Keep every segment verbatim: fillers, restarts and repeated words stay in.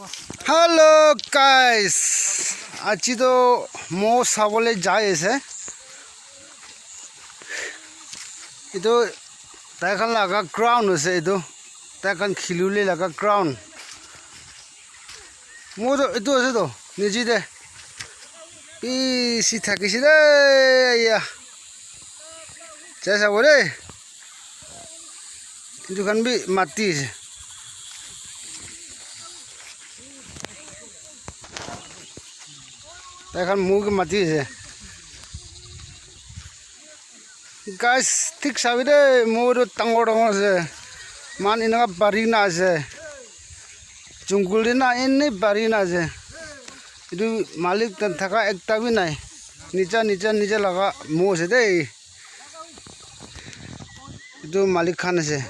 Hello guys, aji to mo sabole jai ase. Etu tai khan laga ground ase etu. Tai khan khilibole laga ground. Mo to etu ase to, niche te. Bishi thakise de, ya. Jai sabo de. Etu khan bi mati ase. Tai khan mo ke mati ase. Guys, thik sabi de, mo tu dangor dangor ase. Moikhan eneka pari na ase. Jungle de na, ene pari na ase. Etu malik khan thaka ekta bi nai. Nija, nija, nija laga mo ase de. Etu malik khan ase.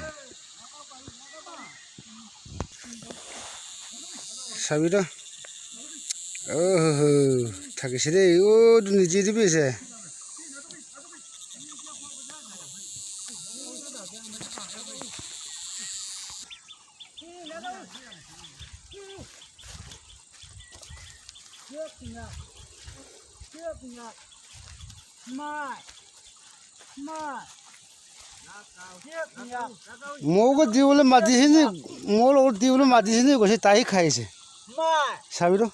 Sabi to. Oh, thakise de. Oh, tu niche de bi ase. Mo ke dibole mati ase ni, mo logot dibole mati ase ni koise, tai khai ase. Sabi to.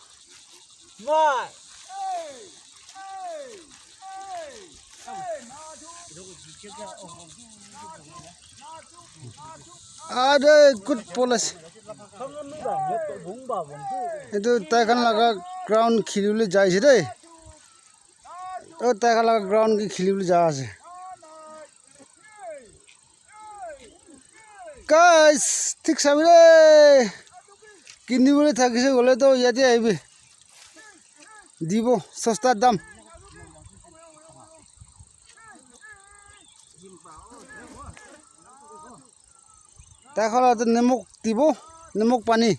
Are, good ball ase. Etu tai khan laga ground khilibole jai ase de. Oh, tai khan laga ground ke khilibole ja ase. Guys, thik sabi de. Kinibole thakise koile to yate ahibi. Dibo, sosta dam. Tai khan laga nimok dibo, nimok pani.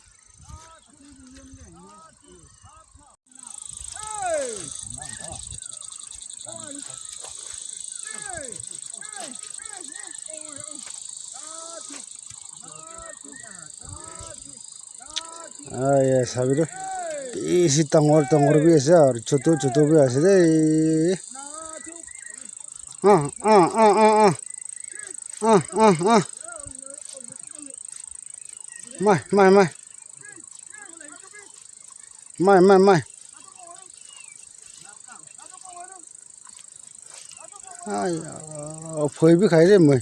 Ah, ya, sabi de. Bishi dangor dangor bi ase aru chotu chotu bi ase de. Ah, ah, ah, ah, ah. Ah, ah, ah. Mai, mai, mai. Mai, mai, mai. Ai, ah, phoi bi khai de moi.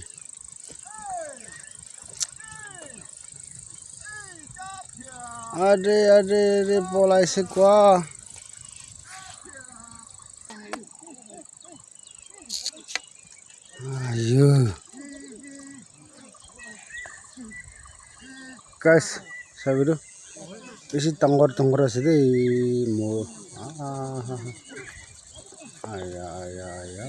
Are, are, are, polai se kwa. Ayo. Guys, sabi tu. Bishi dangor dangor ase de mo. Ah, aya, aya, aya.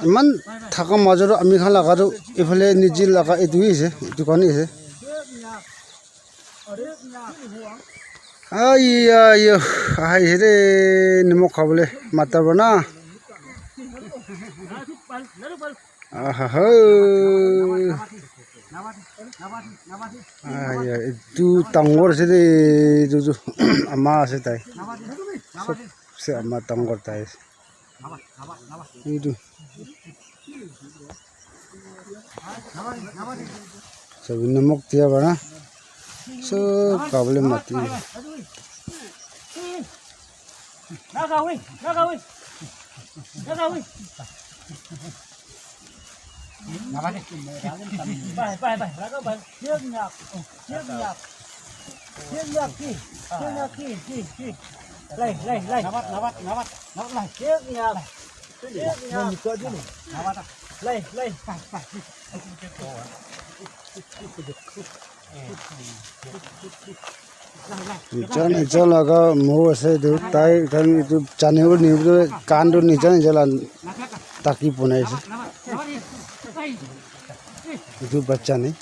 Iman thaka majot ami khan laga tu ifale niche laga etu hi ase, etu khan hi ase. Aiya, aiya, ahi ase de, nimok khabole, mata bana. Aha, ho. Aiya, etu dangor ase de, etu tu ama ase tai. Sobse ama dangor tai ase. Etu. Sabi nimok dia bana. Sob khabole mati. Nicha nicha laga mo ase etu, tai khan etu janibo nibo kan tu nicha nicha la taki bonai ase. Etu bacha nai.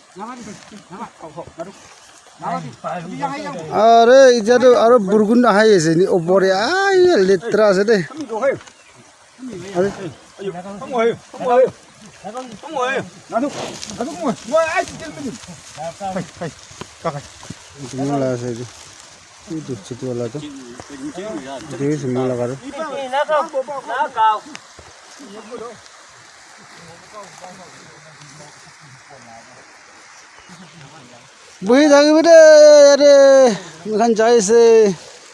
Are, etiya tu aro borkun ahai ase ni, opor te. Ai, letra ase de. Are. Etu mola ase etu. Etu chutu wala tu. Etu ase mola gharu. Buhi thakibi de, yate. Moi khan jai ase.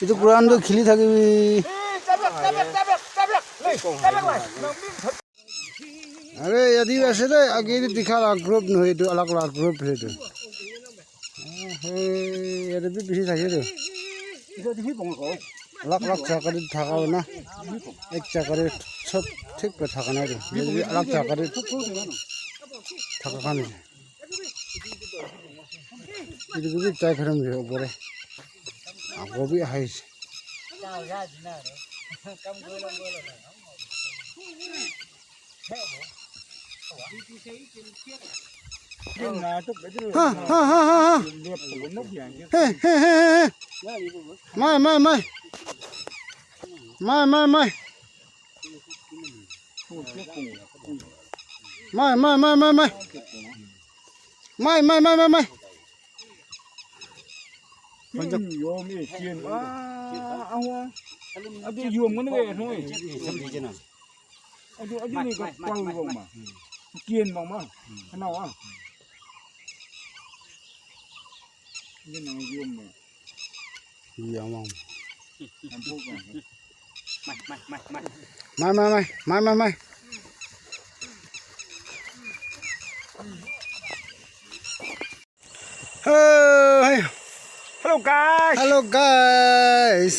Etu ground tu kheli thakibi. Are, yate bi ase de, age te dikha la group nohoi, etu alag la group hoile tu. Hey, yate bi bishi thake tu. Alag alag jaga te thaka hoina. Ek jaga te sob thik para thaka nai tu. Yate bi alag jaga te thaka khan ase. Etu bi tai pharam je opor te. Ago bi ahai ase. Ha, ha, ha, ha, ha. Hey, hey, hey, hey, hey. Mai, mai, mai. Mai, mai, mai. Mai, mai, mai, mai, mai. Mai, mai, mai, mai, mai. Yom e, yom e, ah, ah, ah. Adu yom ngene ke, no e. Adu, adu ni ka pau bang ma. Kien bang ma. Kana wa. Ni na yom ma. Yom ma. Mai, mai, mai, mai. Mai, mai, mai. Mai, mai, mai. Hey. Hello, guys. Hello, guys.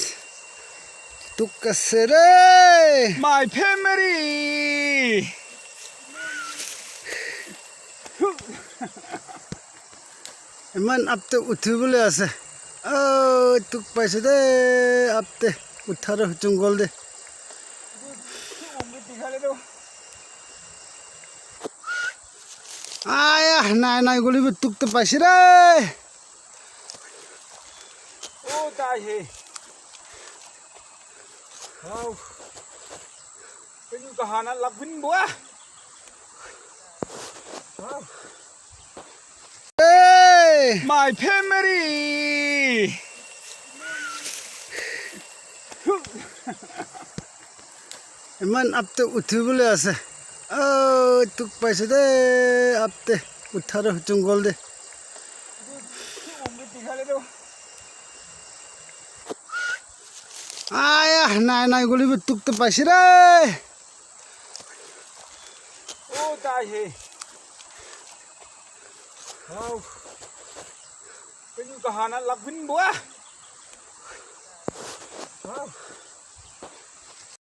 Tuk ase re. My family. Iman up te uthi bole ase. Oh, tuk paise de up te. Uthar jungle de. Aya, nai nai guli bi tuk te paise re. Oh, tai he. Wow. Kenu kahana lagun bua. Wow. Hey! My family. Iman up te uthi bole ase. Oh, tuk paise de up te. Uthar jungle de. Aya, nai nai guli bi tuk te paise re. Oh, tai he. Wow. Kenu kahana lagun bua. Wow.